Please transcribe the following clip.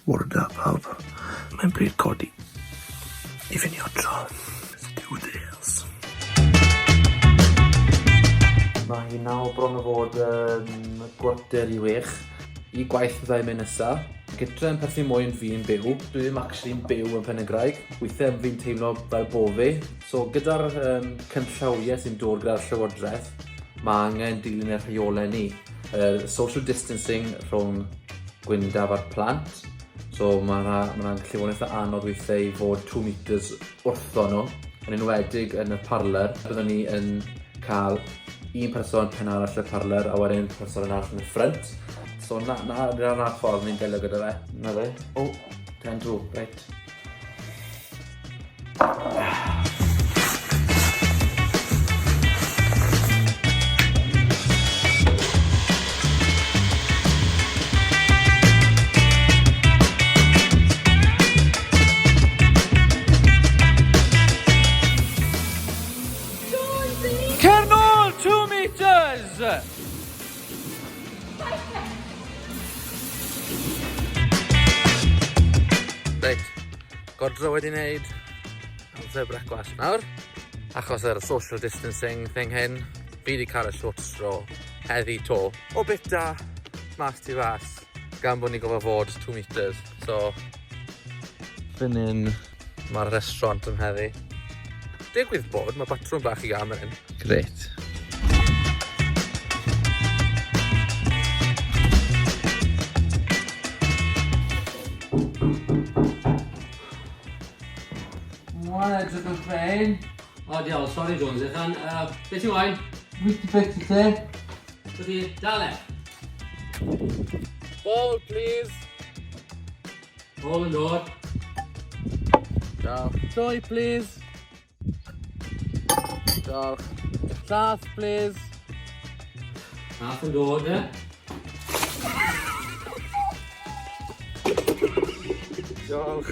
Bore da pawb. Mae'n bryd codi i fynd i odro. Let's do this. Mae hi nawr bron o fod yn 5:45. I gwaith fydda i'n mynd nesa. Gytre yn perthyn mwy yn fi'n byw. Dwi ddim actually'n byw yn Penygraig. Weithiau fi'n teimlo fel bo fi. So gyda'r um, cynllawiau sy'n dod gyda'r llywodraeth, mae angen dilyn y rheolau ni. Social distancing rhwng Gwyndaf a'r plant. So mae hwnna, ma hwnna'n gallu bod yn eitha anodd weithiau i fod 2 metres wrtho nhw, yn enwedig yn y parlor. Byddwn ni yn cael un person pen arall y parlor a wedyn person arall yn y ffrynt. So na, na, na, na ffordd ni'n delio gyda fe. Na fe. O, oh, 10 to, reit. Cer nôl 2 metres! Reit, godro wedi wneud, amser brecwast nawr. Achos yr social distancing thing hyn, fi wedi cael y short straw heddi to. O bita mas tu fas, gan bod ni'n gofod fod 2 metres. So, fan hyn mae'r restaurant am heddi. Digwydd bod, mae batrwm bach i gael fan hyn. Grêt. Mae'n edrych yn ffein. O, diawl, sori Jones, Ethan. Beth ti'n moyn? Weetabix i ti. Wedi dal e. Ball, please. Ball yn dod. Diolch. Toy, please. Diolch. Llath, please. Llath yn dod, e? Diolch.